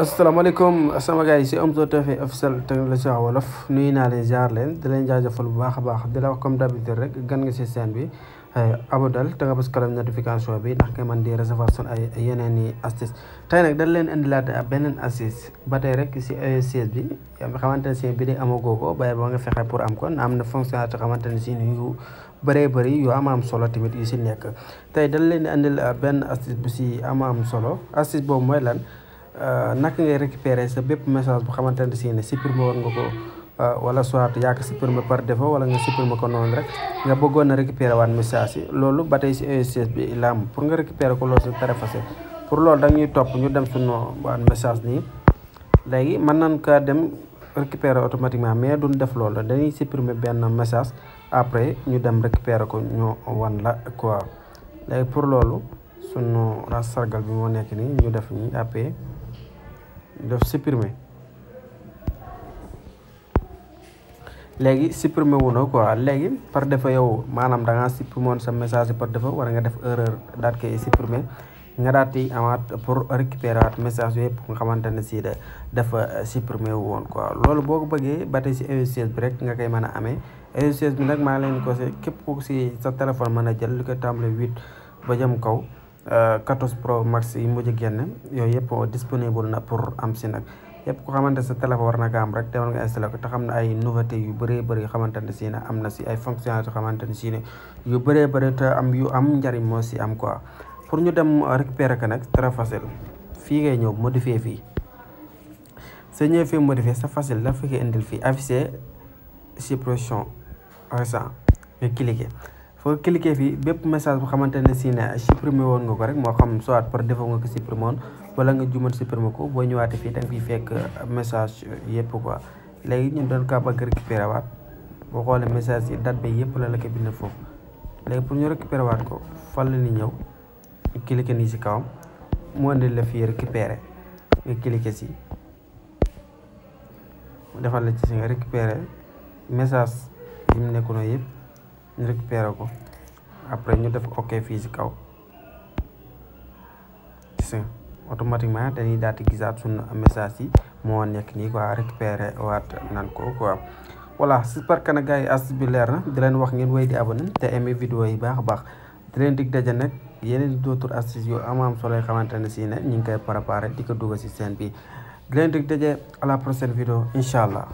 asalaamaaleykum sama gars yi si Omzo TV officiel technologie wolof nuyu naa leen jaar leen di leen jaajëfal bu baax a baax di la wax comme d'habitude rek gan nga si chaîne bi aboneel te nga bës cloche notification bi ndax nga mën di recevoir sun ay yeneen i astuce tey nag dañ leen indilaat beneen astuce ba tey rek si iOS bi nga xamante ne si bi di amagoo ko bàyyi ba nga fexe pour am ko am na fonctionnalité xamante ne si yu bëree bëri yu am solo tamit yu si nekk tey dañ leen di indil benn astuce bu si am solo astuce boobu mooy lan naka ngay récupérer sa bépp message bu xamante ne si ne supprimer woon nga ko wala soit yaa ko supprimer par défaut wala nga supprimer ko noonu rek nga bëggoon a récupérer waat message yi loolu ba tey si iOS bi la am pour nga récupérer ko loolu c'est très facile pour loolu dañuy topp ñu dem suñu waan message nii léegi mën nañ kaa dem récupérer automatiquement mais duñ def loolu dañuy supprimer benn message après ñu dem récupérer ko ñu wan la quoi léegi pour loolu sunu sargal bi moo nekk nii ñu def nii après def supprimer léegi supprimer wu na quoi léegi par défaut yow maanaam da ngaa supprimer woon sa message par défaut wala nga def erreur daal koy supprimer nga daal di amaat pour récupérer waat message yëpp nga xamante ne si dafa supprimer wu woon quoi loolu boo ko bëggee ba tey si iOS bi rek nga koy mën a amee iOS bi nag maa ngi leen ko si képp ku si sa téléphone mën a jël li ko tàmbale 8 ba jëm kaw 14 Pro Max yi mujj génn yooyu yëpp disponible na pour am si nag yëpp ko xamante sa téléphone war na ko am rek demal nga installé ko te xam ne ay nouveauté yu bëree bëri xamante ne si ne am na si ay fonctionnalités xamante ne si ne yu bëree bëri te am yu am njariñ moo si am quoi pour ñu dem récupérer ko nag très facile fii ngay ñëw modifier fii sa ñëw fii modifier c'est facile la fekkee indil fii afficher suppression récent nga cliquer foo cliquer fii bépp message bu xamante ne si ne supprimer woon nga ko rek moo xam soit par défaut nga ko supprimer woon wala nga jumal supprimer ko boo ñëwaatee fii da nga fiy fekk message yëpp quoi léegi ñun doon kaa bëgg récupérer waat boo xoolee message yi date bi yëpp la ko bind foofu léegi pour ñu récupérer waat ko fan la ni ñëw ñu cliquer nii si kawam mu indi la fii récupérer nga cliquer si defal la ci si nga récupérer message yi mu nekk noonu yëpp ñu récupérer ko après ñu def ok fii si kaw gis nga automatiquement dañuy daal di gisaat suñu message yi moo nekk nii quoi récupérer waat nan ko quoi voilà j'espère que nag gars yi astuce bi leer na di leen wax ngeen wéy di abonné te aimé vidéo yi baax a baax di leen dig daje nag yeneen d'autres astuces yu am solo yoo xamante ne si ne ñu ngi koy préparé di ko dugg si chaîne bi di leen dig daje à la prochaine vidéo incha allah.